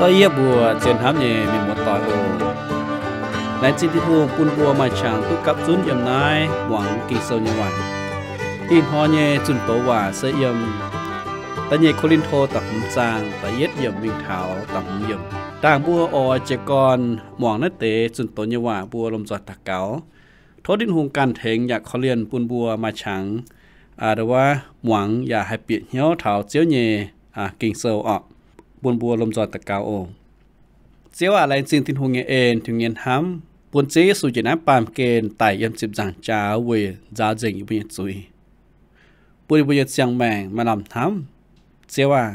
Doic yie mbuo zien hnamv nyei mienh muoz-doic oc, laengz zingh Tin-Hungh bun mbuo maaih qangx duqv gapv zunv yiem naaiv muangx Ging-Sou nyei waac. Ih hnoi nyei zunh doz waac se yiem Da'nyeic Ko^lin^to da'hmz zaang da'yietv yiemc mingh taux da'hmz yiemc. Ndaangc mbuo oix jiez gorn muangx naaiv deix zunh doz nyei waac, mbuo lomh nzoih daux gaux, tov Tin-Hungh ganh tengx yaac korv-lienh bun mbuo maaih qangx, aa, muangx yaac haih bieqc hnyouv taux Ziouv nyei Ging-Sou orqc. Bun mbuo lomh nzoih daux gaux oc. Ziouv aac, laengz zingh Tin-Hungh nyei en, Tin-Hungh nyei hnamv, bun Ziouv Yesu njiec naaiv baamh gen daic yiem ziepc nzaangc jaax weic nzaaux nzengc yie mbuo nyei zuiz, bun yie mbuo nyei ziangh maengc maaih lamh hnamv. Ziouv aac,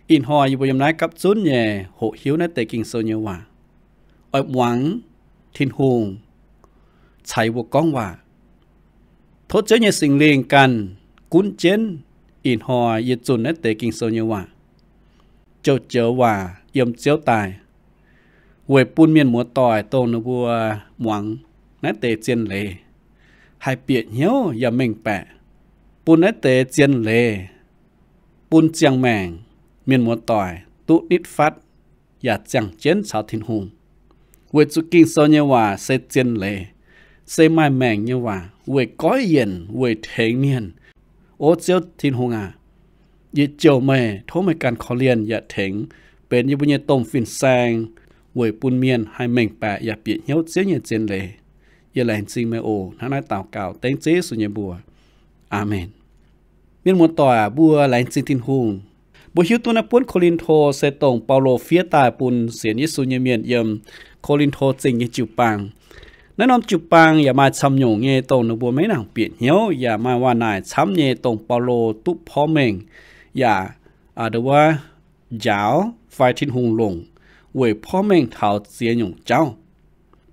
ih hnoi yie mbuo yiem naaiv gapv zunv nyei hoqc hiuv naaiv deix Ging-Sou nyei waac, oix muangx Tin-Hungh caux yie mbuo gorngv waac. Tov Ziouv nyei Singx Lingh ganh gunv jienv ih hnoi yie zunh naaiv deix Ging-Sou nyei waac, joux-joux waac yiem Ziouv daaih, weic bun mienh muoz-doic dongh ninh mbuo muangx naaiv deix zien leiz haih bieqc hnyouv yaac mengh baeqc, bun naaiv deix zien leiz bun ziangh maengc mienh muoz-doic duqv nitv fatv yaac ziangh jienv caux Tin-Hungh. Weic zuqc Ging-Sou nyei waac se zien leiz, se maaih maengc nyei waac weic goiv yienc, weic tengx mienh. O Ziouv Tin-Hungh aac, yie jouh meih, tov meih ganh korv-lienh yaac tengx benx yie mbuo nyei domh fin-saeng, weic bun mienh haih mengh baeqc yaac bieqc hnyouv Ziouv nyei zien leiz. Yie laengz zingh meih oc. Hnangv naaiv daux gaux dengv Ziouv Yesu nyei mbuox. Aamen. Mienh muoz-doic aac, mbuo laengz zingh Tin-Hungh. Mbuo hiuv duqv naaiv buonv Ko^lin^to se dongh Baulo fiev daaih bun sienx Yesu nyei mienh yiem Ko^lin^to Zingh nyei jiu-baang. Naaiv norm jiu-baang yaac maaih camv nyungc nyei dongh ninh mbuo maiv nangc bieqc hnyouv yaac maaih waac-naaic camv nyei dongh Baulo duqv porv mengh yaac, aa, nduov, njaaux fai Tin-Hungh longc weic porv mengh taux ziex nyungc jauv.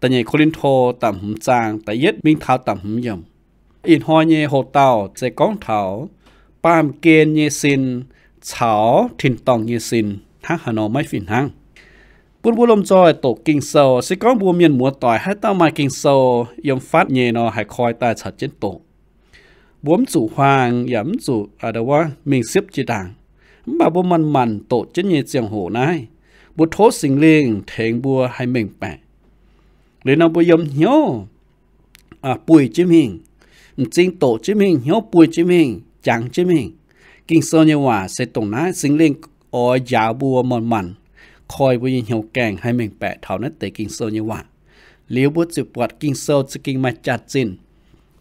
Da'nyeic Ko^lin^to da'hmz zaang da'yietv mingh taux da'hmz yiemc. Ih hnoi nyei hoc-dauh se gorngv taux baamh gen nyei sin caux tin-dorngh nyei sin hnangv haaix nor maiv fih hnangv. Bun mbuo lomh nzoih doqc Ging-Sou. Se gorngv mbuo mienh muoz-doic haaix dauh maaih Ging-Sou yiem fatv nyei nor, haih koi daaih caux jienv doqc. Mbuo mv zuqc huaang yaac mv zuqc, aa, nduov, mingh siepv jiex ndaangc. Mv baac mbuo manc-manc doqc jienv nyei ziangh hoc naaiv, mbuo tov Singx Lingh tengx mbuo haih mengh baeqc. Liuz nor mbuo yiem hnyouv buih jienv mingh, m'zing doqc jienv mingh, hnyouv buih jienv mingh, jangx jienv mingh. Ging-Sou nyei waac se dongh naaiv. Singx Lingh oix njaaux mbuo manc-manc koi mbuo nyei hnyouv gaengh haih mengh baeqc taux naaiv deix Ging-Sou nyei waac. Liuz mbuo ziouc buatc Ging-Sou za'gengh maaih jaax-zinh.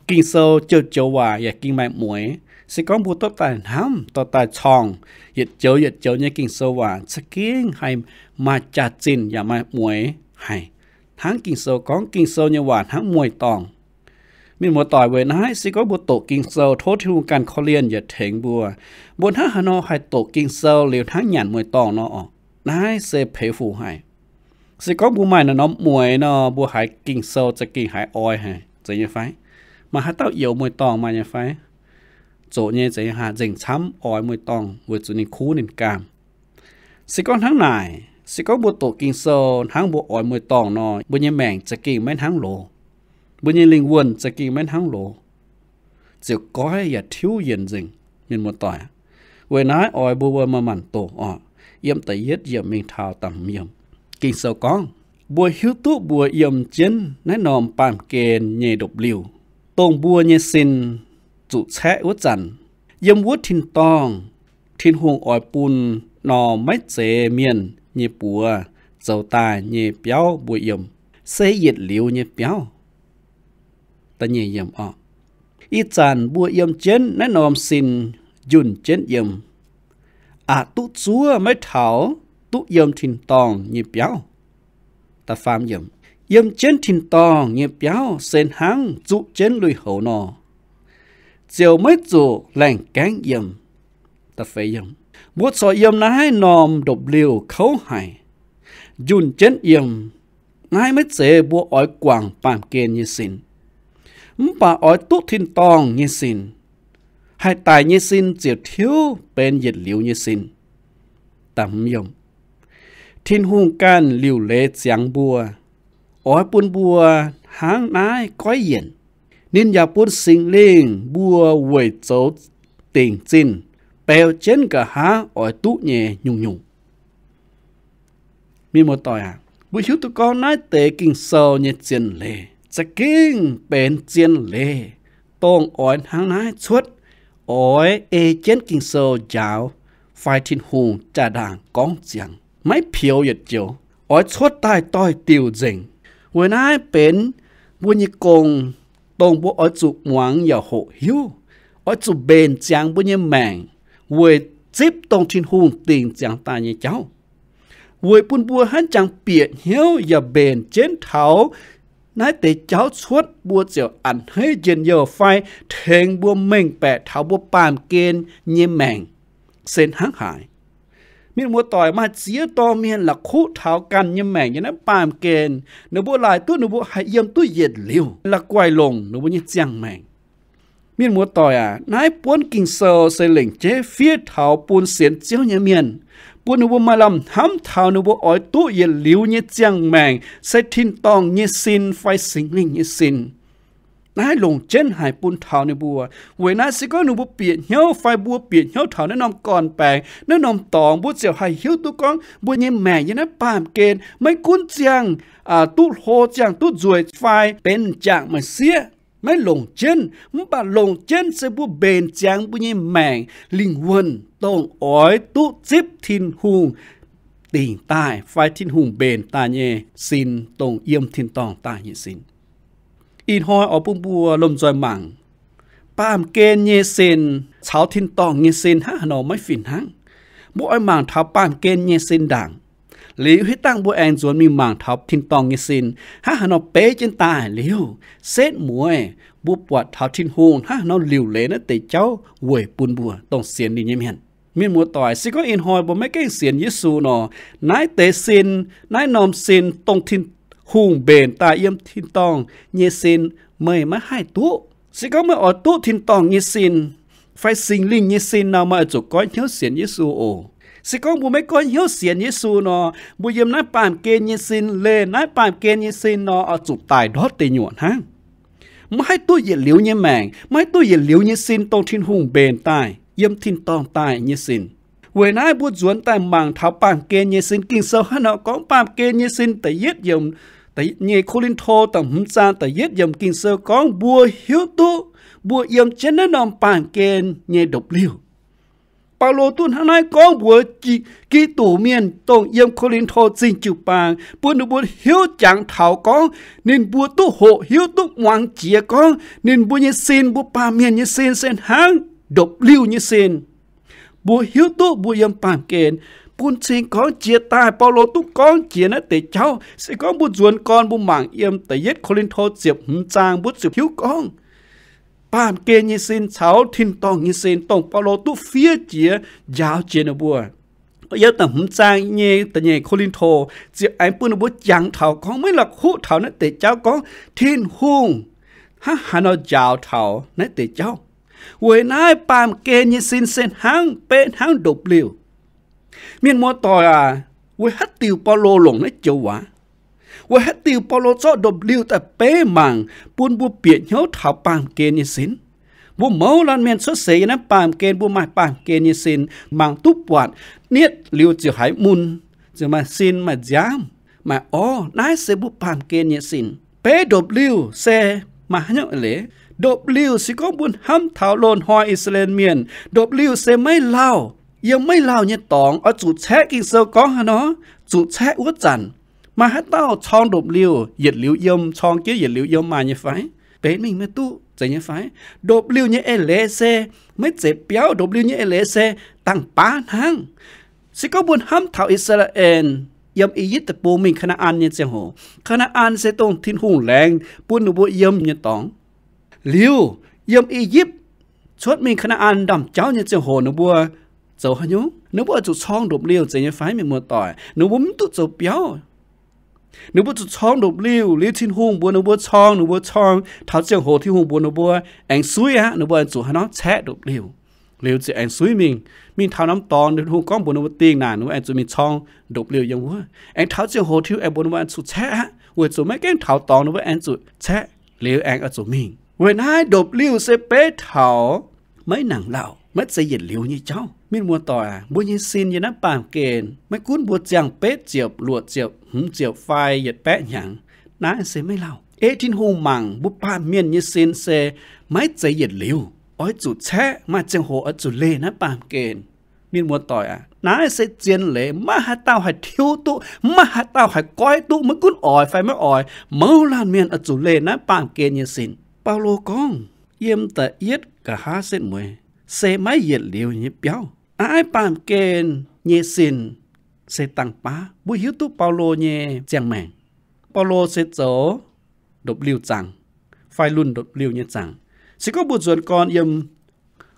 Ging-Sou joux-joux waac yaac ging maaih mueix. Se gorngv mbuo dorh daaih hnamv, dorh daaih corngh, yietc joux yietc joux nyei Ging-Sou waac za'gengh haih maaih jaax-zinh yaac maaih mueix haic. Hnangv Ging-Sou gorngv, Ging-Sou nyei waac hnangv mueiz-dorngh. Mienh muoz-doic, weic naaiv se gorngv mbuo doqc Ging-Sou, tov Tin-Hungh ganh korv-lienh yaac tengx mbuo. Mbuo hnangv haaix nor haih doqc Ging-Sou liuz hnangv nyanc mueiz-dorngh nor orqc? Naaiv se peix fuc haic. Se gorngv mbuo maaih naaiv norm mueix nor, mbuo haiz Ging-Sou za'gengh haiz oix haic, zeiz nyei fai? Maaih haaix dauh youx mueiz-dorngh maaih nyei fai? Zoqc nyei, zeiz nyei hnangv. Nzengc camv oix mueiz-dorngh weic zuqc ninh kuv ninh gaam. Se gorngv hnangv naaic, se gorngv mbuo doqc Ging-Sou hnangv mbuo oix mueiz-dorngh nor, mbuo nyei maengc za'gengh maiv hnangv loz. Mbuo nyei lingh wuonh za'gengh maiv hnangv loz, ziouc goiv yaac tiuv yienc nzengc, mienh muoz-doic. Weic naaiv oix mbuo mbuo manc-manc doqc orqc, yiem da'yietv yiemc mingh taux da'hmz yiemc. Ging-Sou gorngv, mbuo hiuv duqv mbuo yiem jienv naaiv norm baamh gen nyei ndopv-liuh, dongh mbuo nyei sin zuqc caeqv wuov zanc, yiem wuov tin-dorngh Tin-Hungh oix bun norm maiv zeiz mienh nyei buoz zoux daaih nyei biauv mbuo yiem, se yietc liuz nyei biauv. Ih zanc mbuo yiem jienv naaiv norm sin njunh jienv yiem, aqc duqv zuov maiv taux duqv yiem tin-dorngh nyei biauv. Yiem jienv tin-dorngh nyei biauv se hnangv zuqv jienv lui-houx nor, ziouc maiv zuqc laengh gaengv yiem. Mbuo corc yiem naaiv norm ndopv-liuh kouv haic, njunh jienv yiem. Naaiv maiv zeiz mbuo oix guangc baamh gen nyei sin, mv baac oix duqv tin-dorngh nyei sin. Haih daic nyei sin ziouc tiuv benx yietc liuz nyei sin. Tin-Hungh ganh liuc leiz ziangx mbuo, oix bun mbuo hnangv naaiv goiv yienc. Ninh yaac bun Singx Lingh mbuo weic zoux dingc zinh beu jienv nqa'haav oix duqv nyei nyungc-nyungc. Mienh muoz-doic aac, mbuo hiuv duqv gorngv naaiv deix Ging-Sou nyei zien leiz za'gengh benx zien leiz, dongh oix hnangv naaiv cuotv, oix ei jienv Ging-Sou njaaux fai Tin-Hungh jaa-ndaangc gorngv ziangx, maiv pioux yietc joux, oix cuotv daaih doix-diuc nzengc. Weic naaiv benx mbuo nyei gong, dongh mbuo oix zuqc muangx yaac hoqc hiuv, oix zuqc mbenc ziangx mbuo nyei maengc weic zipv dongh Tin-Hungh dingc ziangx daaih nyei jauv. Weic bun mbuo hnangv jangx bieqc hnyouv yaac mbenc jienv taux naaiv deix jauv cuotv, mbuo ziouc a'hneiv njien-youh fai tengx mbuo mengh baeqc taux mbuo baamh gen nyei maengc se hnangv haaix. Mienh muoz-doic, maaih ziex dorh mienh la'kuqv taux ganh nyei maengc yiem naaiv baamh gen, ninh mbuo laaic duqv ninh mbuo haih yiem duqv yietc liuz la'guaih longc ninh mbuo nyei ziangh maengc. Mienh muoz-doic aac, naaiv buonv Ging-Sou se lengc jeiv fiev taux bun sienx Ziouv nyei mienh, bun ninh mbuo maaih lamh hnamv taux ninh mbuo oix duqv yietc liuz nyei ziangh maengc se tin-dorngh nyei sin fai Singx Lingh nyei sin. Naaiv longc jienv haic bun taux ninh mbuo. Weic naaiv se gorngv ninh mbuo bieqc hnyouv fai mbuo bieqc hnyouv taux naaiv norm gorn-baengx, naaiv norm dorngx, mbuo ziouc haih hiuv duqv gorngv mbuo nyei maengc yiem naaiv baamh gen maiv gunv ziangh duqv hlo, ziangh duqv nzueic fai benx m'jangc m'sieqv, maiv longc jienv. Mv baac longc jienv se mbuo mbenc ziangx mbuo nyei maengc lingh wuonh dongh oix duqv zipv Tin-Hungh dingc daaih fai Tin-Hungh mbenc daaih nyei sin, dongh yiem tin-dorngh daaih nyei sin. Ih hnoi oix bun mbuo lomh nzoih mangc, baamh gen nyei sin caux tin-dorngh nyei sin hnangv haaix nor maiv fih hnangv. Mbuo oix mangc taux baamh gen nyei sin ndaangc, liuz hitv dangh mbuo aengx nzuonx mingh mangc taux tin-dorngh nyei sin hnangv haaix nor beiv jienv daaih liuz, setv mueiz mbuo buatc taux Tin-Hungh hnangv haaix nor liuc leiz naaiv deix jauv weic bun mbuo dongh sienx ninh nyei mienh. Mienh muoz-doic, se gorngv ih hnoi mbuo maiv gaengh sienx Yesu nor, naaiv deix sin, naaiv norm sin dongh Tin-Hungh mbenc daaih yiem tin-dorngh nyei sin, meih maiv haih duqv. Se gorngv meih oix duqv tin-dorngh nyei sin fai Singx Lingh nyei sin nor, meih oix zuqc goiv hnyouv sienx Yesu oc. Se gorngv mbuo maiv goiv hnyouv sienx Yesu nor, mbuo yiem naaiv baamh gen nyei sin, leih naaiv baamh gen nyei sin nor, oix zuqc daic ndortv deic nyuoqc hnangv. Maiv haih duqv yietc liuz nyei maengc, maiv haih duqv yietc liuz nyei sin dongh Tin-Hungh mbenc daaih yiem tin-dorngh daaih nyei sin. Weic naaiv mbuo nzuonx daaih mangc taux baamh gen nyei sin. Ging-Sou hnangv nor gorngv baamh gen nyei sin, da'yietv yiemc, nyei Ko^lin^to da'hmz zaang da'yietv yiemc Ging-Sou gorngv mbuo hiuv duqv mbuo yiem jienv naaiv norm baamh gen nyei ndopv-liuh. Baulo duqv hnangv naaiv gorngv mbuox Giduc mienh dongh yiem Ko^lin^to Zingh jiu-baang, bun ninh mbuo hiuv jangx taux gorngv ninh mbuo duqv hoqc hiuv duqv muangx jiex gorngv ninh mbuo nyei sin, mbuo baamh mienh nyei sin se hnangv ndopv-liuh nyei sin. Mbuo hiuv duqv mbuo yiem baamh gen, bun cing gorngv jiex daaih Baulo duqv gorngv jiex naaiv deix jauv. Se gorngv mbuo nzuonx gorn mbuo mangc yiem da'yietv Ko^lin^to ziepc hmz zaang, mbuo ziouc hiuv gorngv baamh gen nyei sin caux tin-dorngh nyei sin dongh Baulo duqv fiev jiex njaaux jiex ninh mbuo. Yiem da'hmz zaang nyei da'nyeic Ko^lin^to ziouc aengx bun ninh mbuo jangx taux gorngv maiv la'kuqv taux naaiv deix jauv gorngv Tin-Hungh hnangv haaix nor njaaux taux naaiv deix jauv. Weic naaiv baamh gen nyei sin se hnangv, beiv hnangv ndopv-liuh. Mienh muoz-doic aac, weic haaix diuc Baulo longc naaiv joux waac? Weic haaix diuc Baulo zorqv ndopv-liuh daaih beiv mangc bun mbuo bieqc hnyouv taux baamh gen nyei sin? Mbuo mouz laanh mienh cuotv seix yiem naaiv baamh gen, mbuo maaih baamh gen nyei sin, mangc duqv buatc, nietv liuz ziouc haiz mun, ziouc maaih sin, maaih nziaamv, maaih orv. Naaiv se mbuo baamh gen nyei sin. Beiv ndopv-liuh se maaih haaix nyungc eix leiz? Ndopv-liuh se gorngv mbuo hnamv taux loz-hnoi I^saa^laa^en Mienh, ndopv-liuh se maiv lauh. Yiem maiv lauh nyei dorngx oix zuqc caeqv. Ging-Sou gorngv haaix nor? Zuqc caeqv wuov zanc. Maaih haaix dauh corng ndopv-liuh yietc liuz yiem, corng jienv yietc liuz yiem maaih nyei fai? Benx mingh maiv duqv, zeiz nyei fai? Ndopv-liuh nyei eix leiz se maiv zeiz biauv. Ndopv-liuh nyei eix leiz se dangh baav hnangv. Se gorngv mbuo hnamv taux I^saa^laa^en yiem I^yipv Deic-Bung mingh Kaa^naa^an nyei ziangh hoc, Kaa^naa^an se dongh Tin-Hungh laengz bun ninh mbuo yiem nyei dorngx. Liuz, yiem I^yipv cuotv mingh Kaa^naa^an ndaamv-jauv nyei ziangh hoc ninh mbuo zoux haaix nyungc? Ninh mbuo oix zuqc corng ndopv-liuh, zeiz nyei fai, mienh muoz-doic? Ninh mbuo maiv duqv zoux biauv. Ninh mbuo zuqc corng ndopv-liuh. Liuz Tin-Hungh mbuox ninh mbuo corng, ninh mbuo corng. Taux ziangh hoc Tin-Hungh mbuox ninh mbuo aengx suiv aqv, ninh mbuo aengx zuqc haaix nor? Caeqv ndopv-liuh. Liuz ziouc aengx suiv mingh, mingh taux norm dorngx Tin-Hungh gorngv mbuox ninh mbuo dingh naaic, ninh mbuo aengx zuqc mingh corng ndopv-liuh yiem wuov. Aengx taux ziangh hoc Tin-Hungh aengx mbuox ninh mbuo aengx zuqc caeqv aqv, weic zuqc maiv gaengh taux dorngx ninh mbuo aengx zuqc caeqv. Liuz aengx oix zuqc mingh. Weic naaiv ndopv-liuh se beiv taux maiv nangc lauh, maiv zeiz yietc liuz nyei jauv. Mienh muoz-doic aac, mbuo nyei sin yiem naaiv baamh gen, maiv gunv mbuo ziangh betv ziepc, luoqc ziepc, hmz ziepc fai yietc baeqv hnyangx, naaiv se maiv lauh. Ei Tin-Hungh mangc mbuo baamh mienh nyei sin se maiv zeiz yietc liuz, oix zuqc caeqv, maaih ziangh hoc oix zuqc leih naaiv baamh gen. Mienh muoz-doic aac, naaiv se zien leiz, maiv haaix dauh haih tiuv duqv, maiv haaix dauh haih goiv duqv, maiv gunv oix fai maiv oix, mouz laanh mienh oix zuqc leih naaiv baamh gen nyei sin. Baulo gorngv, yiem da'yietv nqa'haav setv mueiz, se maiv yietc liuz nyei biauv. Naaiv baamh gen nyei sin se dangh baav. Mbuo hiuv duqv Baulo nyei ziangh maengc. Baulo se zoux ndopv-liuh zaangc, fai lunh ndopv-liuh nyei zaangc. Se gorngv mbuo nzuonx gorn yiem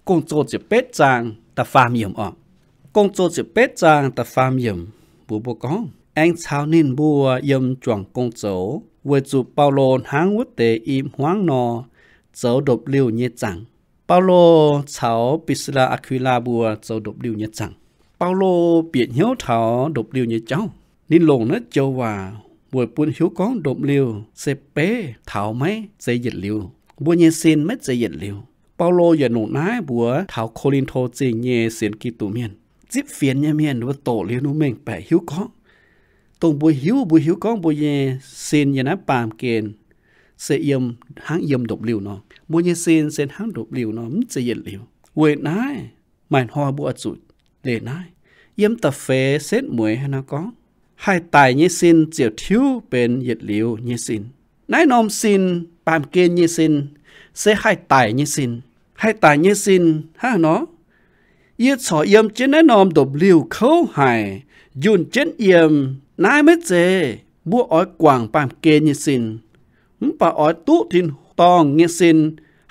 Gong-Zoh ziepc betv zaang da'faam yiemc orqc. Gong-Zoh ziepc betv zaang da'faam yiemc mbuox mbuo gorngv, aengx caux ninh mbuo yiem juangc gong zoux, weic zuqc Baulo hnangv wuov deix i hmuangv nor zoux ndopv-liuh nyei zaangc. Baulo caux Brisila, Aakwilaa mbuo zoux ndopv-liuh nyei zaangc. Baulo bieqc hnyouv taux ndopv-liuh nyei jauv. Ninh longc naaiv joux waac weic bun hiuv gorngv ndopv-liuh se beiv taux maiv zeiz yietc liuz. Mbuo nyei sin maiv zeiz yietc liuz. Baulo yaac longc naaiv mbuox taux Ko^lin^to Zingh nyei sienx Giduc mienh. Zipv fienx nyei mienh mbuo doqc liuz ninh mengh baeqc hiuv gorngv, dongh mbuo hiuv, mbuo hiuv gorngv mbuo nyei sin yiem naaiv baamh gen se yiem, hnangv yiem ndopv-liuh nor. Mbuo nyei sin se hnangv ndopv-liuh nor, mv zeiz yietc liuz. Weic naaiv maaih hnoi mbuo oix zuqc leih naaiv. Yiem da'feix setv mueiz hnangv naaiv gorngv, haih daic nyei sin ziouc tiuv benx yietc liuz nyei sin. Naaiv norm sin, baamh gen nyei sin, se haih daic nyei sin. Haih daic nyei sin hnangv haaix nor? Yie corc yiem jienv naaiv norm ndopv-liuh kouv haic, njunh jienv yiem. Naaiv maiv zeiz mbuo oix guangc baamh gen nyei sin, mv baac oix duqv tin-dorngh nyei sin.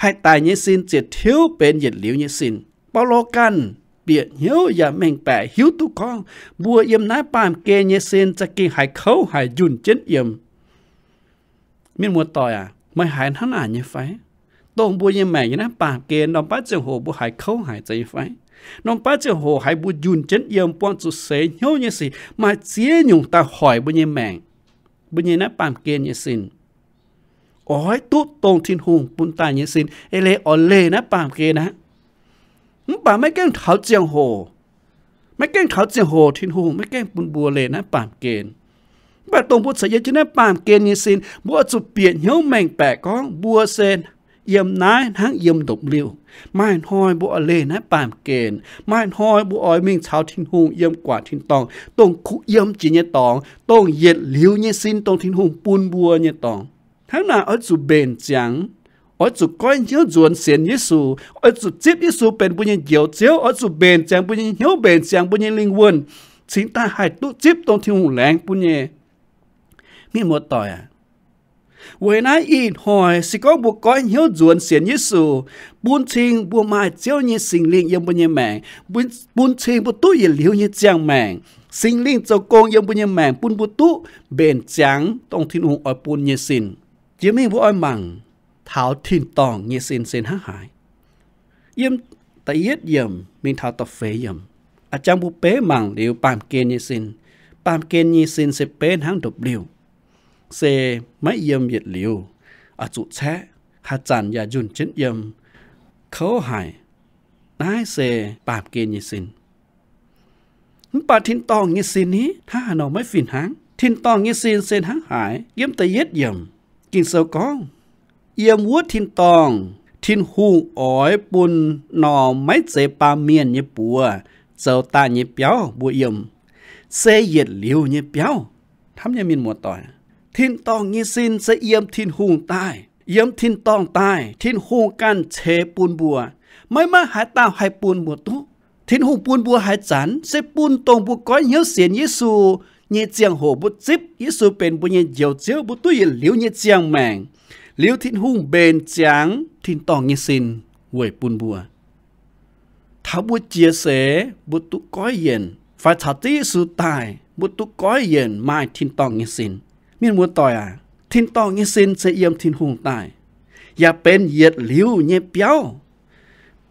Haih daic nyei sin ziouc tiuv benx yietc liuz nyei sin. Baulo ganh bieqc hnyouv yaac mengh baeqc hiuv duqv gorngv mbuo yiem naaiv baamh gen nyei sin za'gengh haiz kouv haic, njunh jienv yiem. Mienh muoz-doic aac, meih haiz hnangv naaic nyei fai? Dongh mbuo nyei maengc yiem naaiv baamh gen, norm baav ziangh hoc mbuo haiz kouv haic zeiz nyei fai? Norm baav ziangh hoc haiz mbuo njunh jienv yiem, buangh zuqc seix hnyouv nyei sic, maaih ziex nyungc daaih hoic mbuo nyei maengc, mbuo nyei naaiv baamh gen nyei sin. Oix duqv dongh Tin-Hungh bun daaih nyei sin, eix leiz oix leih naaiv baamh gen aqv. Mv baac maiv gaengh taux ziangh hoc, maiv gaengh taux ziangh hoc Tin-Hungh maiv gaengh bun mbuo leih naaiv baamh gen. Mv baac dongh mbuo caux yiem jienv naaiv baamh gen nyei sin, mbuo oix zuqc bieqc hnyouv mengh baeqc gorngv mbuo se yiem naaiv hnangv yiem ndopv-liuh. Maaih hnoi mbuo oix leih naaiv baamh gen. Maaih hnoi mbuo oix mingh caux Tin-Hungh yiem guaax tin-dorngh, dongh kuh yiem jiex nyei dorngx, dongh yietc liuz nyei sin, dongh Tin-Hungh bun mbuo nyei dorngx. Hnangv naaic oix zuqc mbenc ziangx, oix zuqc goiv hnyouv nzuonx sienx Yesu, oix zuqc zipv Yesu benx mbuo nyei Njoux Ziouv, oix zuqc mbenc ziangx mbuo nyei hnyouv, mbenc ziangx mbuo nyei lingh wuonh, cingx daaih haih duqv zipv dongh Tin-Hungh laengz bun nyei. Mienh muoz-doic aac, weic naaiv ih hnoi se gorngv mbuo goiv hnyouv nzuonx sienx Yesu, bun cing mbuo maaih Ziouv nyei Singx Lingh yiem mbuo nyei maengc, bun, bun cing mbuo duqv yietc liuz nyei ziangh maengc, Singx Lingh zoux gong yiem mbuo nyei maengc, bun mbuo duqv mbenc ziangx dongh Tin-Hungh oix bun nyei sin. Jiex mingh mbuo oix mangc taux tin-dorngh nyei sin se hnangv haaix. Yiem da'yietv yiemc mingh taux da'feix yiemc, a'jang mbuo beiv mangc liuz baamh gen nyei sin. Baamh gen nyei sin se beiv hnangv ndopv-liuh, se maiv yiem yietc liuz, oix zuqc caeqv, haaix zanc yaac njunh jienv yiem, kouv haic. Naaiv se baamh gen nyei sin. Mv baac tin-dorngh nyei sin ni, hnangv haaix nor maiv fih hnangv? Tin-dorngh nyei sin se hnangv haaix? Yiem da'yietv yiemc, Ging-Sou gorngv, yiem wuov tin-dorngh Tin-Hungh oix bun norm maiv zeiz baamh mienh nyei buoz zoux daaih nyei biauv mbuo yiem, se yietc liuz nyei biauv. Hnamv nyei mienh muoz-doic, tin-dorngh nyei sin se yiem Tin-Hungh daaih, yiem tin-dorngh daaih, Tin-Hungh ganh ceix bun mbuo. Maiv maaih haaix dauh haih bun mbuo duqv. Tin-Hungh bun mbuo haaix zanc? Se bun dongh mbuo goiv hnyouv sienx Yesu nyei ziangh hoc, mbuo zipv Yesu benx mbuo nyei Njoux Ziouv, mbuo duqv yietc liuz nyei ziangh maengc, liuz Tin-Hungh mbenc ziangx tin-dorngh nyei sin weic bun mbuo. Taux mbuo jiex seix mbuo duqv goiv yienc, fai caux Ziouv Yesu daaih mbuo duqv goiv yienc maaih tin-dorngh nyei sin. Mienh muoz-doic aac, tin-dorngh nyei sin se yiem Tin-Hungh daaih, yaac benx yietc liuz nyei biauv,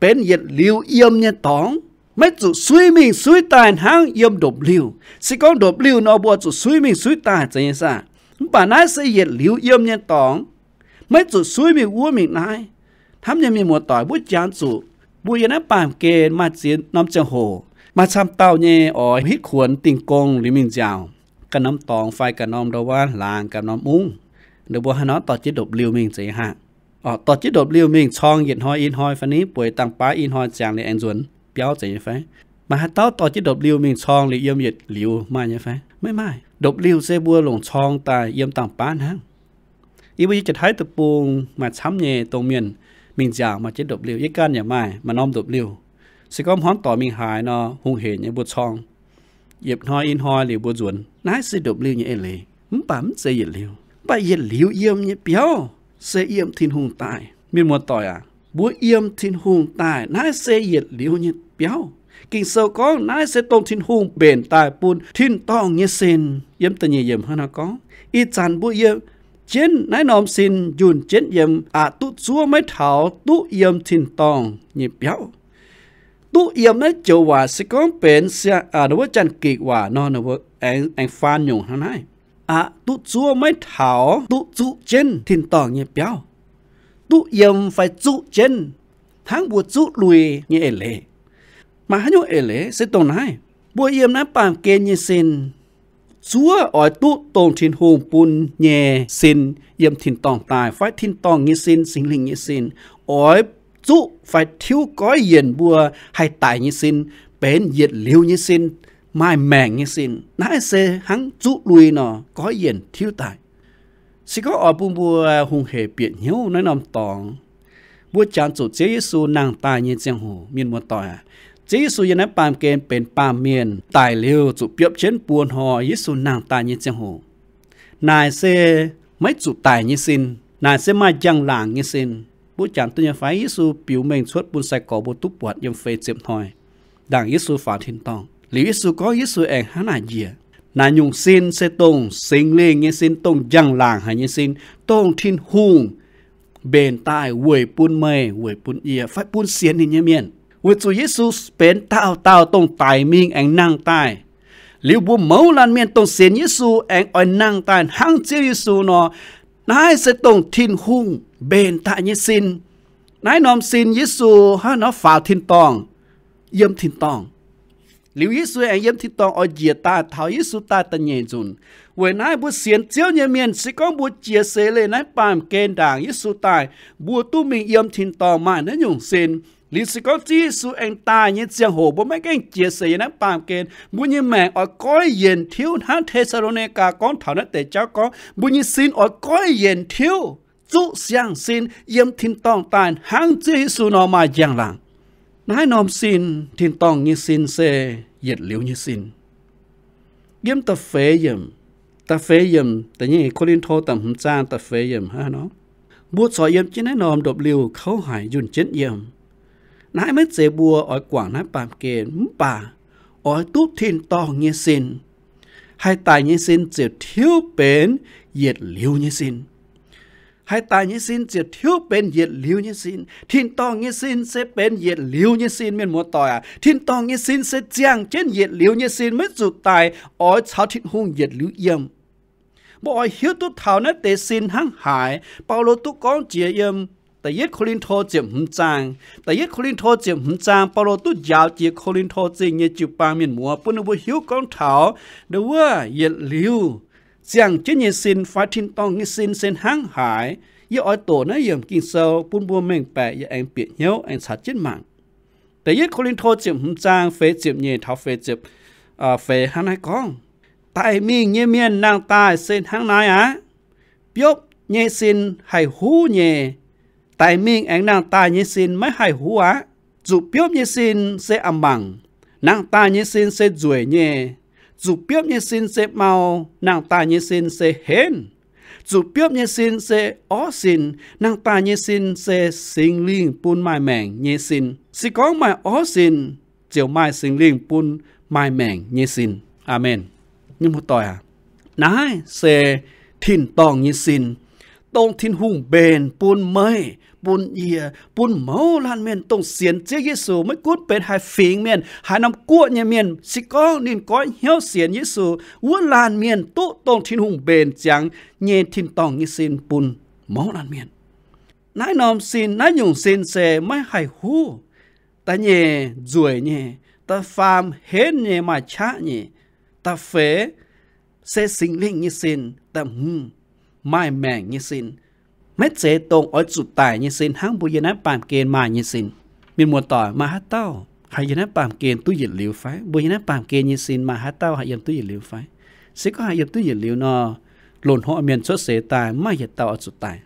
benx yietc liuz yiem nyei dorngx, maiv zuqc suiv mingh suiv daaih hnangv yiem ndopv-liuh. Se gorngv ndopv-liuh nor, mbuo zuqc suiv mingh suiv daaih zeiz nyei saah? Mv baac naaiv se yietc liuz yiem nyei dorngx, maiv zuqc suiv mingh wuov mingh naaiv. Hnamv nyei mienh muoz-doic, mbuo jangx zuqc Mbuo yiem naaiv baamh gen maaih ziex norm ziangh hoc, maaih camv dauh nyei oix hitv kuonx dingh gong liuz mingh nziaauc ganh norm dorngx fai ganh norm ndau wuov laangz ganh norm mungv. Ninh mbuo haaix nor dorh jienv ndopv-liuh mingh zeiz nyei hnangv. Dorh jienv ndopv-liuh mingh corng yietc hnoi i hnoi fai ni, bueix dangh baav i hnoi ziangx liuz aengx nzuonx biauv zeiz nyei fai? Maaih haaix dauh dorh jienv ndopv-liuh mingh corng liuz yiem yietc liuz maaih nyei fai? Maiv maaih. Ndopv-liuh se mbuo longc corng daaih yiem dangh baav hnangv. Yie mbuo yiem Janx-Taiv deic-bung maaih camv nyei dongh mienh mingh nziaauc maaih jienv ndopv-liuh. Yie ganh yaac maaih, maaih norm ndopv-liuh. Se gorngv hmuangv doic mingh haaix nor, hungh heic nyei mbuo corng yietc hnoi i hnoi liuz mbuo nzuonx. Naaiv se ndopv-liuh nyei eix leiz, mv baac mv zeiz yietc liuz. Mv baac yietc liuz yiem nyei biauv se yiem Tin-Hungh daaih. Mienh muoz-doic aac, mbuo yiem Tin-Hungh daaih, naaiv se yietc liuz nyei biauv. Ging-Sou gorngv naaiv se dongh Tin-Hungh mbenc daaih bun tin-dorngh nyei sin. Yiem da'nyeic yiemc hnangv naaiv gorngv, ih zanc mbuo yiem jienv naaiv norm sin njunh jienv yiem, aqc duqv zuov maiv taux duqv yiem tin-dorngh nyei biauv. Duqv yiem naaiv joux waac se gorngv benx wuov Janx-Gikc waac nor, aengx faan nyungc hnangv naaiv, aqc duqv zuov maiv taux duqv zuqv jienv tin-dorngh nyei biauv. Duqv yiem fai zuqv jienv, hnangv mbuo zuqv lui nyei eix leiz. Maaih haaix nyungc eix leiz se dongh naaiv, mbuo yiem naaiv baamh gen nyei sin, zuov oix duqv dongh Tin-Hungh bun nyei sin yiem tin-dorngh daaih, fai tin-dorngh nyei sin, Singx Lingh nyei sin, oix zuqv fai tiuv goiv yienc mbuo haih daic nyei sin benx yietc liuz nyei sin, maaih maengc nyei sin. Naaiv se hnangv zuqv lui nor goiv yienc tiuv daaih. Se gorngv oix bun mbuo hungh heic bieqc hnyouv naaiv norm dorngx, mbuo jangx zuqc Ziouv Yesu nangh daaih nyei ziangh hoc, mienh muoz-doic aac, Ziouv Yesu yiem naaiv baamh gen benx baamh mienh daic liuz zuqc biopv jienv buo hnoi Yesu nangh daaih nyei ziangh hoc, naaic se maiv zuqc daic nyei sin, naaic se maaih njang-laangc nyei sin. Mbuo jangx duqv nyei fai? Yesu biux mengh cuotv bun sai-gorx mbuo duqv buatc yiem feix ziepc hnoi ndaangc Yesu faaux tin-dorngh. Liuz Yesu gorngv Yesu aengx hnangv naaic njiec. Naaic nyungc sin se dongh Singx Lingh nyei sin, dongh njang-laangc haic nyei sin, dongh Tin-Hungh mbenc daaih weic bun meih, weic bun yie, fai bun sienx ninh nyei mienh. Weic zuqc Yesu benx dauh dauh dongh daic mingh aengx nangh daaih. Liuz mbuo mouz laanh mienh dongh sienx Yesu aengx oix nangh daaih hnangv Ziouv Yesu nor, naaiv se dongh Tin-Hungh mbenc daaih nyei sin. Naaiv norm sin Yesu hnangv nor faaux tin-dorngh, yiem tin-dorngh. Liuz Yesu aengx yiem tin-dorngh oix njiec daaih taux Yesu daaih da'nyeic nzunc. Weic naaiv mbuo sienx Ziouv nyei mienh, se gorngv mbuo jiex seix leih naaiv baamh gen ndaangc Yesu daaih, mbuo duqv mingh yiem tin-dorngh maaih naaiv nyungc sin. Liuz se gorngv Ziouv Yesu aengx daaih nyei ziangh hoc mbuo maiv gaengh jiex seix yiem naaiv baamh gen, mbuo nyei maengc oix goiv yienc tiuv hnangv Te^saa^lo^ni^gaa gorngv taux naaiv deix jauv gorngv, mbuo nyei sin oix goiv yienc tiuv, zuqv siang-sin yiem tin-dorngh daaih hnangv Ziouv Yesu nor maaih njang-laangc. Naaiv norm sin, tin-dorngh nyei sin se yietc liuz nyei sin. Yiem da'feix yiemc, da'feix yiemc, da'nyeic Ko^lin^to da'hmz zaang da'feix yiemc hnangv nor, mbuo corc yiem jienv naaiv norm ndopv-liuh kouv haic njunh jienv yiem. Naaiv maiv zeiz mbuo oix guangc naaiv baamh gen, mv baac oix duqv tin-dorngh nyei sin. Haih daic nyei sin ziouc tiuv benx yietc liuz nyei sin. Haih daic nyei sin ziouc tiuv benx yietc liuz nyei sin. Tin-dorngh nyei sin se benx yietc liuz nyei sin, mienh muoz-doic aac. Tin-dorngh nyei sin se ziangh jienv yietc liuz nyei sin, maiv zuqc daic, oix caux Tin-Hungh yietc liuz yiem. Mbuo oix hiuv duqv taux naaiv deix sin hnangv haaix, Baulo duqv gorngv jiex yiem da'yietv Ko^lin^to ziepc hmz zaang. Da'yietv Ko^lin^to ziepc hmz zaang, Baulo duqv njaaux jiex Ko^lin^to Zingh nyei jiu-baang mienh muoz, bun ninh mbuo hiuv gorngv taux ndo wuov yietc liuz ziangh jienv nyei sin fai tin-dorngh nyei sin se hnangv haaix. Yie oix doqc naaiv yiemc Ging-Sou bun mbuo mengh baeqc, yie aengx bieqc hnyouv aengx caux jienv mangc. Da'yietv Ko^lin^to ziepc hmz zaang feix ziepc nyeic taux feix ziepc feix hnangv naaiv gorngv, daic mingh nyei mienh nangh daaih se hnangv naaiv aqv. Biopv nyei sin haih huv nyei. Daic mingh aengx nangh daaih nyei sin maiv haih huv aqv. Zuqc biopv nyei sin se a'mangc. Nangh daaih nyei sin se nzueic nyei. Zuqc biopv nyei sin se mau. Nangh daaih nyei sin se henv. Zuqc biopv nyei sin se orv sin. Nangh daaih nyei sin se Singx Lingh bun maaih maengc nyei sin. Se gorngv maaih orv sin, ziouc maaih Singx Lingh bun maaih maengc nyei sin. Aamen. Nyungc muoz-doic aac, naaiv se tin-dorngh nyei sin, dongh Tin-Hungh mbenc bun meih, bun yie, bun mouz laanh mienh dongh sienx Ziouv Yesu, maiv gunv benx haaix fingx mienh, haaix norm guoqv nyei mienh, se gorngv ninh goiv hnyouv sienx Yesu, wuov laanh mienh duqv dongh Tin-Hungh mbenc ziangx nyei tin-dorngh nyei sin bun mouz laanh mienh. Naaiv norm sin, naaiv nyungc sin se maiv haih huv. Da'nyeic nzueic nyei, da'faam henv nyei, maaih qaqv nyei, da'feix se Singx Lingh nyei sin, da'hmz maaih maengc nyei sin. Maiv zeiz dongh oix zuqc daic nyei sin hnangv mbuo yiem naaiv baamh gen maaih nyei sin. Mienh muoz-doic, maaih haaix dauh haih yiem naaiv baamh gen duqv yietc liuz fai? Mbuo yiem naaiv baamh gen nyei sin maaih haaix dauh haih yiem duqv yietc liuz fai? Se gorngv haih yiem duqv yietc liuz nor, loz-hnoi mienh cuotv seix daaih maiv maaih yietc dauh oix zuqc daic.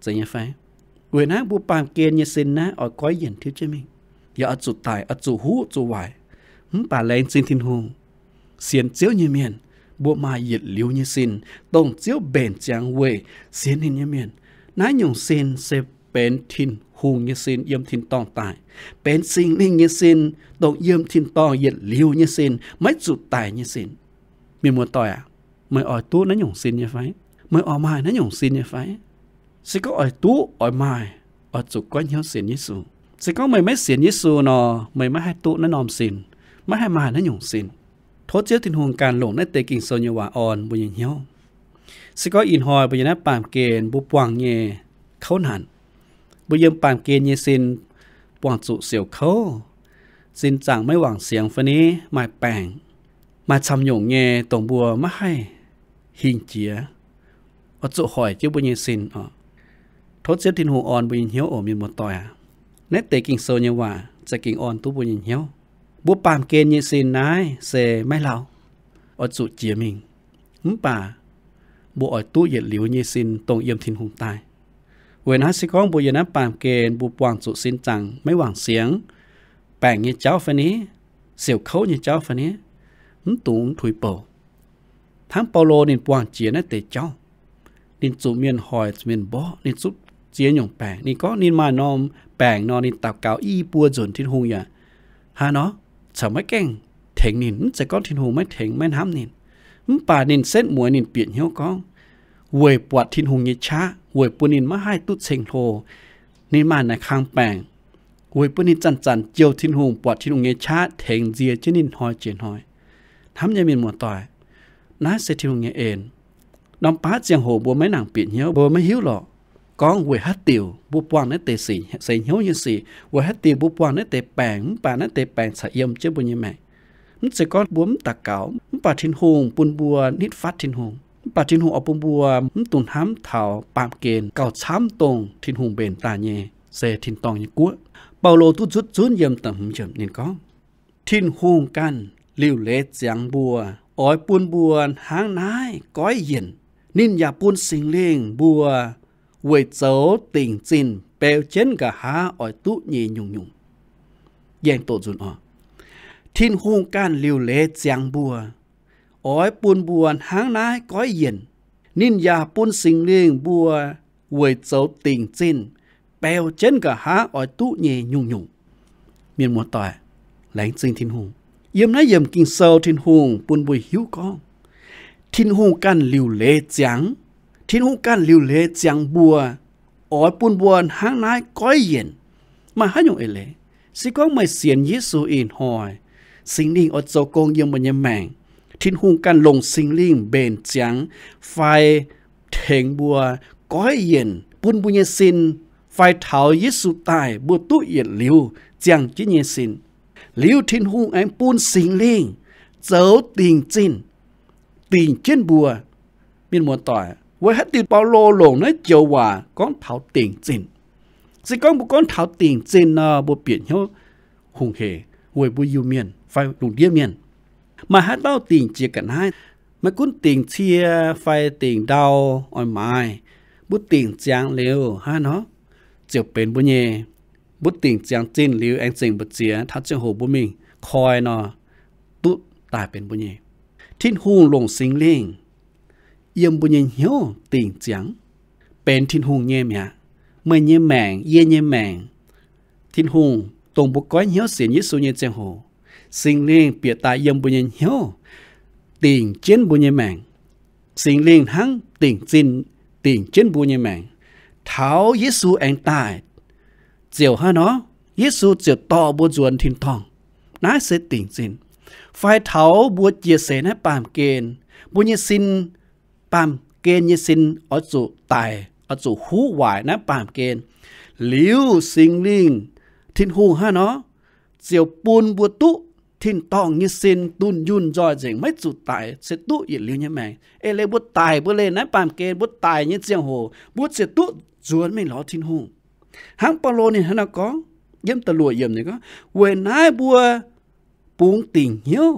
Zeiz nyei fai? Weic naaiv mbuo baamh gen nyei sin naaiv oix goiv yienc tiuv jienv mingh, yaac oix zuqc daic, oix zuqc huv zuqc waaic. Mv baac laengz zingh Tin-Hungh, sienx Ziouv nyei mienh, mbuo maaih yietc liuz nyei sin, dongh Ziouv mbenc ziangx weic sienx ninh nyei mienh. Naaiv nyungc sin se benx Tin-Hungh nyei sin yiem tin-dorngh daaih, benx Singx Lingh nyei sin, dongh yiem tin-dorngh yietc liuz nyei sin, maiv zuqc daic nyei sin. Mienh muoz-doic aac, meih oix duqv naaiv nyungc sin nyei fai? Meih oix maaih naaiv nyungc sin nyei fai? Se gorngv oix duqv oix maaih, oix zuqc goiv hnyouv sienx Yesu. Se gorngv meih maiv sienx Yesu nor, meih maiv haih duqv naaiv norm sin, maiv haih maaih naaiv nyungc sin. Tov Ziouv Tin-Hungh ganh longc naaiv deix Ging-Sou nyei waac orn mbuo nyei hnyouv. Se gorngv ih hnoi mbuo yiem naaiv baamh gen mbuo buangh nyei kouv hanc, mbuo yiem baamh gen nyei sin buangh zuqc siouc kouv, sin zaangc maiv wangc siangx fai ni, maaih baengc, maaih camv nyungc nyei dongh mbuo maiv haih hingh jiex, oix zuqc hoic jienv mbuo nyei sin oc. Tov Ziouv Tin-Hungh orn mbuo nyei hnyouv oc, mienh muoz-doic aac. Naaiv deix Ging-Sou nyei waac za'gengh orn duqv mbuo nyei hnyouv. Mbuo baamh gen nyei sin naaiv se maiv lauh, oix zuqc jiex mingh. Mv baac mbuo oix duqv yietc liuz nyei sin dongh yiem Tin-Hungh daaih. Weic naaiv se gorngv mbuo yiem naaiv baamh gen mbuo buangh zuqc sin zaangc maiv wangc siangx, baengc nyei jauv fai ni, siouc kouv nyei jauv fai ni, mv dungx tuix bouc. Hnangv Baulo ninh buangh jiex naaiv deix jauv. Ninh zuqc mienh hoic, zuqc mienh mborqv, ninh zuqc ziex nyungc baengc. Ninh gorngv ninh maaih norm baengc nor, ninh daux gaux i buo nzunc Tin-Hungh yaac hnangv nor corc maiv gaengh tengx ninh. Mv zeiz gorngv Tin-Hungh maiv tengx maiv hnamv ninh, mv baac ninh setv mueiz ninh bieqc hnyouv gorngv, weic buatc Tin-Hungh nyei qaqv, weic bun ninh maiv haih duqv ceng-hlo, ninh maaih naaic kang baengc, weic bun ninh zanc-zanc jouh Tin-Hungh, buatc Tin-Hungh nyei qaqv tengx nzie jienv ninh hnoi jiex hnoi. Hnamv nyei mienh muoz-doic, naaiv se Tin-Hungh nyei en. Norm baav ziangh hoc mbuo maiv nangc bieqc hnyouv, mbuo maiv hiuv lorqc gorngv weic haaix diuc mbuo buangh naaiv deix seix hnyouv nyei sic, weic haaix diuc mbuo buangh naaiv deix baengc, mv baac naaiv deix baengc caux yiem jienv mbuo nyei maengc. Mv zeiz gorngv mbuo mv daux gaux, mv baac Tin-Hungh bun mbuo nitv fatv Tin-Hungh, mv baac Tin-Hungh oix bun mbuo mv dungx hnamv taux baamh gen gauh camv dongh Tin-Hungh mbenc daaih nyei se tin-dorngh nyei guoqv. Baulo duqv nzutv zunv yiem da'hmz yiemc ninh gorngv, Tin-Hungh ganh liuc leiz ziangx mbuo, oix bun mbuo hnangv naaiv goiv yienc. Ninh yaac bun Singx Lingh mbuo weic zoux dingc zinh beu jienv nqa'haav oix duqv nyei nyungc-nyungc. Yaengh doqc nzunc oc. Tin-Hungh ganh liuc leiz ziangx mbuo, oix bun mbuo hnangv naaiv goiv yienc. Ninh yaac bun Singx Lingh mbuo weic zoux dingc zinh beu jienv nqa'haav oix duqv nyei nyungc-nyungc. Mienh muoz-doic, laengz zingh Tin-Hungh. Yiem naaiv yiemc Ging-Sou Tin-Hungh bun mbuo hiuv gorngv, Tin-Hungh ganh liuc leiz ziangx, Tin-Hungh ganh liuc leiz ziangx mbuo, oix bun mbuo hnangv naaiv goiv yienc. Maaih haaix nyungc eix leiz? Se gorngv meih sienx Yesu ih hnoi, Singx Lingh oix zoux gong yiem meih nyei maengc, Tin-Hungh ganh longc Singx Lingh mbenc ziangx fai tengx mbuo goiv yienc bun mbuo nyei sin, fai taux Yesu daaih mbuo duqv yietc liuz ziangh jienv nyei sin. Liuz Tin-Hungh aengx bun Singx Lingh zoux dingc zinh dingc jienv mbuo. Mienh muoz-doic, weic haaix diuc Baulo longc naaiv joux waac gorngv taux dingc zinh? Se gorngv mbuo gorngv taux dingc zinh nor, mbuo bieqc hnyouv hungh hec weic mbuo Iu-Mienh fai lungh ndiev mienh. Maaih haaix dauh dingc jiex ga'naaiv? Maiv gunv dingc cie fai dingc ndau oix maaiz, mbuo dingc ziangx liuz hnangv nor ziouc benx mbuo nyei. Mbuo dingc ziangx zinh liuz aengx zengc mbu'ziex, taux ziangh hoc mbuo mingh koi nor, duqv daaih benx mbuo nyei. Tin-Hungh longc Singx Lingh yiem mbuo nyei hnyouv dingc ziangx, benx Tin-Hungh nyei mi'aqv. Meih nyei maengc, yie nyei maengc, Tin-Hungh dongh mbuo goiv hnyouv sienx Yesu nyei ziangh hoc, Singx Lingh bieqc daaih yiem mbuo nyei hnyouv, dingc jienv mbuo nyei maengc. Singx Lingh hnangv dingc zinh dingc jienv mbuo nyei maengc. Taux Yesu aengx daaih, ziouc hnangv nor, Yesu ziouc dorh mbuo nzuonx tin-dorngh. Naaiv se dingc zinh. Fai taux mbuo jiex seix naaiv baamh gen, mbuo nyei sin, baamh gen nyei sin oix zuqc daic, oix zuqc huv waaic naaiv baamh gen. Liuz Singx Lingh, Tin-Hungh hnangv nor, ziouc bun mbuo duqv tin-dorngh nyei sin dunh yunh nzoih nzengc, maiv zuqc daic, se duqv yietc liuz nyei maengc. Eix leiz mbuo daic, mbuo leih naaiv baamh gen, mbuo daic nyei ziangh hoc mbuo ziouc duqv nzuonx mingh lorz Tin-Hungh. Hnangv Baulo ninh hnangv naaiv gorngv, yiem da'luoqc yiemc ninh gorngv, weic naaiv mbuo bungx dingc hnyouv,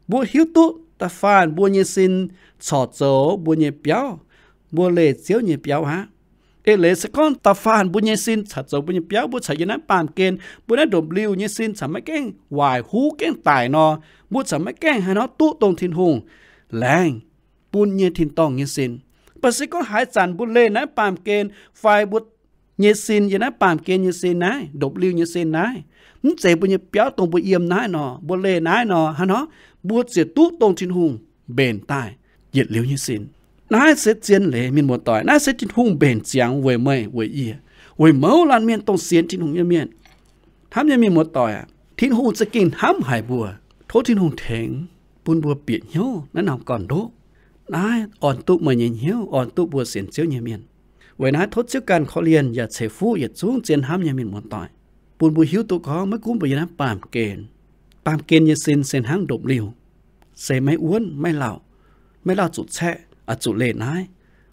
mbuo hiuv duqv da'faanh mbuo nyei sin corc zoux mbuo nyei biauv, mbuo leih Ziouv nyei biauv aqv. Eix leiz se gorngv da'faanh mbuo nyei sin corc zoux mbuo nyei biauv, mbuo corc yiem naaiv baamh gen, mbuo naaiv ndopv-liuh nyei sin corc maiv gaengh waaic huv gaengh daic nor, mbuo corc maiv gaengh haaix nor duqv dongh Tin-Hungh laengz bun nyei tin-dorngh nyei sin. Mv baac se gorngv haaix zanc mbuo leih naaiv baamh gen fai mbuo nyei sin yiem naaiv baamh gen nyei sin naaiv, ndopv-liuh nyei sin naaiv, mv zeiz mbuo nyei biauv dongh mbuo yiem naaiv nor, mbuo leih naaiv nor, hnangv nor mbuo ziouc duqv dongh Tin-Hungh mbenc daaih yietc liuz nyei sin. Naaiv se zien leiz, mienh muoz-doic. Naaiv se Tin-Hungh mbenc ziangx weic meih weic yie, weic mouz laanh mienh dongh sienx Tin-Hungh nyei mienh. Hnamv nyei mienh muoz-doic aac, Tin-Hungh za'gengh hnamv haic mbuo. Tov Tin-Hungh tengx bun mbuo bieqc hnyouv naaiv norm gorn-ndoqv. Naaiv orn duqv meih nyei hnyouv, orn duqv mbuo sienx Ziouv nyei mienh. Weic naaiv tov Ziouv ganh korv-lienh yaac ceix fuqv yietc zungv zien hnamv nyei mienh muoz-doic, bun mbuo hiuv duqv gorngv maiv gunv mbuo yiem naaiv baamh gen, baamh gen nyei sin se hnangv ndopv-liuh, se maiv wuonv, maiv lauh, maiv lauh zuqc caeqv, oix zuqc leih naaiv,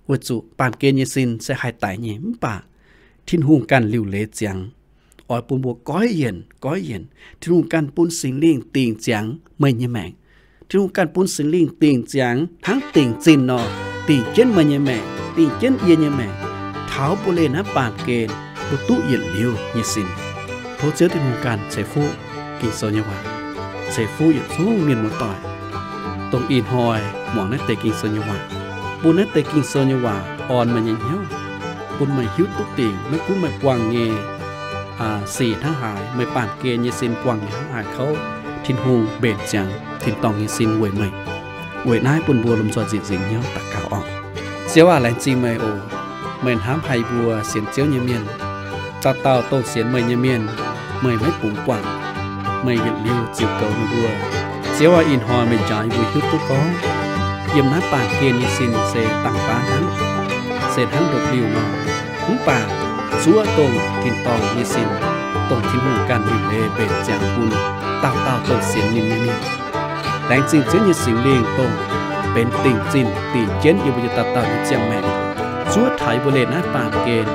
weic zuqc baamh gen nyei sin se haih daic nyei. Mv baac Tin-Hungh ganh liuc leiz ziangx, oix bun mbuo goiv yienc, goiv yienc. Tin-Hungh ganh bun Singx Lingh dingc ziangx meih nyei maengc. Tin-Hungh ganh bun Singx Lingh dingc ziangx hnangv dingc zinh nor, dingc jienv meih nyei maengc, dingc jienv yie nyei maengc, taux mbuo leih naaiv baamh gen, mbuo duqv yietc liuz nyei sin. Tov Ziouv Tin-Hungh ganh ceix fuqv Ging-Sou nyei waac, ceix fuqv yietc zungv mienh muoz-doic, dongh ih hnoi muangx naaiv deix Ging-Sou nyei waac, bun naaiv deix Ging-Sou nyei waac orn meih nyei hnyouv, bun meih hiuv duqv dingc maiv gunv meih buangh nyei sic hnangv haaix, meih baamh gen nyei sin buangh nyei hnangv haaix kouv, Tin-Hungh mbenc ziangx tin-dorngh nyei sin weic meih. Weic naaiv bun mbuo lomh nzoih nzieqc nzingc hnyouv daux gaux orqc. Ziouv aac, laengz zingh meih oc. Meih hnamv haic mbuo sienx Ziouv nyei mienh. Dauh dauh dongh sienx meih nyei mienh, meih maiv bungx buangh. Meih yietc liuz ziux goux ninh mbuo. Ziouv aac, ih hnoi meih njaaux yie mbuo hiuv duqv gorngv, yiem naaiv baamh gen nyei sin se dangh baav hnangv, se hnangv ndopv-liuh nor. Mv baac zuov dongh tin-dorngh nyei sin, dongh Tin-Hungh ganh liuc leiz mbenc ziangx bun dauh dauh dongh sienx ninh nyei mienh. Laengz zingh Ziouv nyei Singx Lingh dongh benx dingc zinh dingc jienv yie mbuo dauh dauh nyei ziangh maengc, zuov taux yie mbuo leih naaiv baamh gen,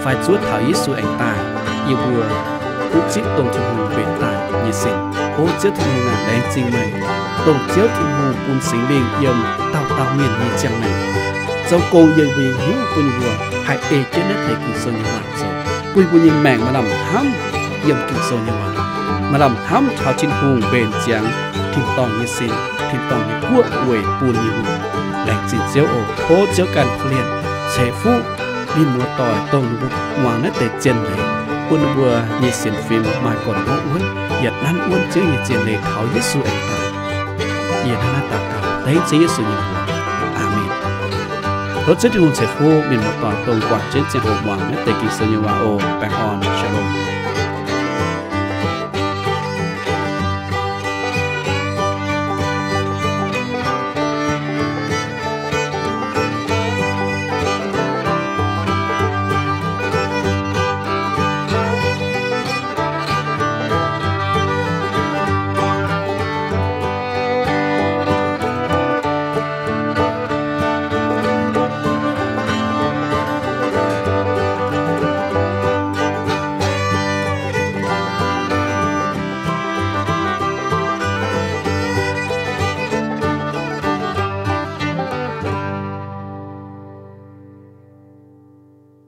fai zuov taux Yesu aengx daaih, yie mbuo duqv zipv dongh Tin-Hungh mbenc daaih nyei sin. O Ziouv Tin-Hungh aac, laengz zingh meih, dongh Ziouv Tin-Hungh bun Singx Lingh yiem dauh dauh mienh nyei ziangh maengc, zoux gong yiem mbuo nyei hnyouv, bun yie mbuo haih ei jienv naaiv deix Ging-Sou nyei waac zoux, bun yie mbuo nyei maengc maaih lamh hnamv yiem Ging-Sou nyei waac, maaih lamh hnamv taux Tin-Hungh mbenc ziangx tin-dorngh nyei sin, tin-dorngh nyei guoqv weic bun yie mbuo. Laengz zingh Ziouv oc. Tov Ziouv ganh korv-lienh ceix fuqv mienh muoz-doic dongh ninh mbuo muangx naaiv deix zien leiz, bun ninh mbuo nyei sienx fim maaih gorn-ndoqv wuonv yaac nanv wuonv Ziouv nyei zien leiz taux Yesu aengx daaih. Yie hnangv naaiv daux gaux dengv Ziouv Yesu nyei mbuox. Aamen. Tov Ziouv Tin-Hungh ceix fuqv mienh muoz-doic dongh guangc jienv ziangh hoc muangx naaiv deix Ging-Sou nyei waac oc. Baengh orn, Shalom.